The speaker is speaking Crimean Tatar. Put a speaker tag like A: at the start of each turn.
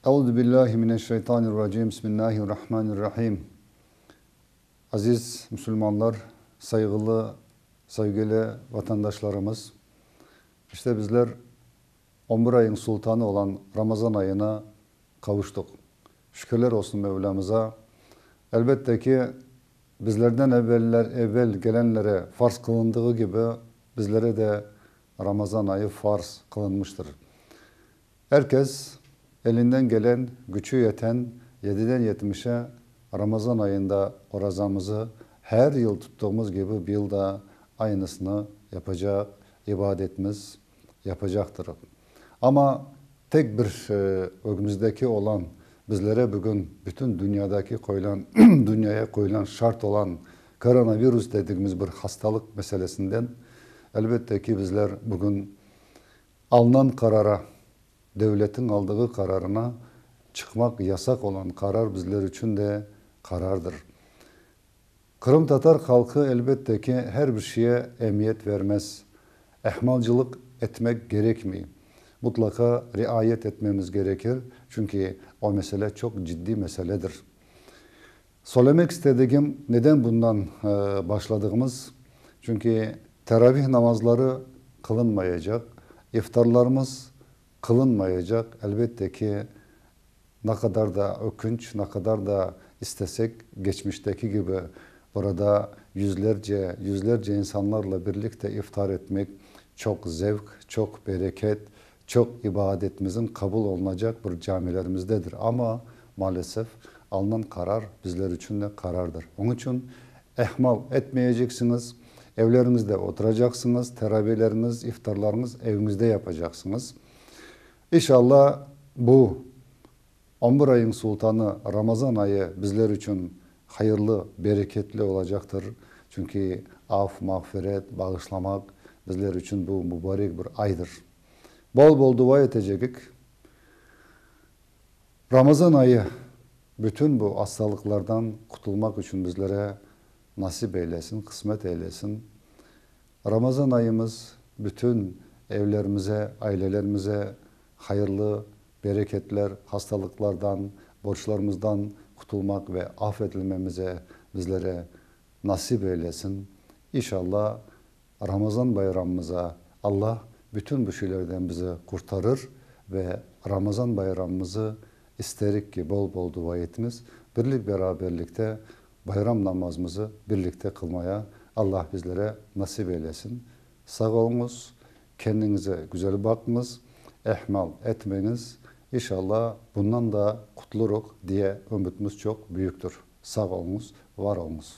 A: Euzu billahi mineşşeytanirracim. Bismillahirrahmanirrahim. Aziz musulmanlar, sayğılı, sevgili vatandaşlarımız, işte bizler on bir ayıñ sultanı olan Ramazan ayına qavuştıq. Şükürler olsun Mevlamıza. Elbette ki, bizlerden evveller, evvel gelenlere farz qılındığı kibi, bizlere de Ramazan ayı farz qılınmıştır. Er kes elinden gelen, küçü yeten yediden yetmişe Ramazan ayında orazamızı her yıl tuttuğımız kibi bu yıl da aynısını yapacaq, ibadetimiz yapacaqtırıq. Amma tek bir ögümizdeki olan, bizlere bugün bütün dünyadaki qoyulan, dünyaya qoyulan şart olan koronavirus dedigimiz bir hastalıq meselesinden, elbette ki, bizler bugün Alınan qarara, devletiñ aldığı qararına çıqmaq yasaq olan qarar bizler içün de qarardır. Qırımtatar halqı, elbette ki, her bir şeye emiyet vermez. Ehmalcılıq etmek gerekmey. Mutlaqa riayet etmemiz gerekir, çünki o mesele çoq ciddiy meseledir. Söylemek istedigim, neden bundan başladığımız, çünki teravih namazları qılınmayacaq, iftarlarımız qılınmayacaq, elbette ki, ne qadar da ökünç, ne qadar da istesek, geçmişteki kibi burada yüzlerce, yüzlerce insanlarla birlikte iftar etmek çoq zevk, çoq bereket, Çoq ibadetimizin qabul olunacaq bir camilerimizdedir, amma, maalesef, alınan qarar bizler içün de qarardır. Onıñ içün ehmal etmeyeceksiñiz, evleriñizde oturacaqsıñız, teraviyleriñiz, iftarlarıñız eviñizde yapacaqsıñız. İnşallah, bu on bir ayıñ sultanı Ramazan ayı bizler içün hayırlı, bereketli olacaqtır, çünki af, mağfiret, bağışlamaq bizler içün bu mubarek bir aydır. Bol-bol dua etecegik. Ramazan ayı bütün bu hastalıqlardan qutulmaq içün bizlere nasip eylesin, qısmet eylesin. Ramazan ayımız bütün evlerimize, ailelerimize hayırlı bereketler, hastalıqlardan, borçlarımızdan qutulmaq ve af etilmemize bizlere nasip eylesin. İnşallah, Ramazan bayramımıza Allah bütün bu şeylerden bizi qurtarır ve Ramazan bayramımızı isterik ki, bol-bol dua etiniz, birlik-beraberlikte bayram namazımızı birlikte qılmaya Allah bizlere nasip eylesin. Sağ oluñız, kendiñize güzel baqıñız, ehmal etmeñiz, İnşallah bundan da qutulurıq diye ümütimiz çoq büyüktir. Sağ oluñız, var oluñız.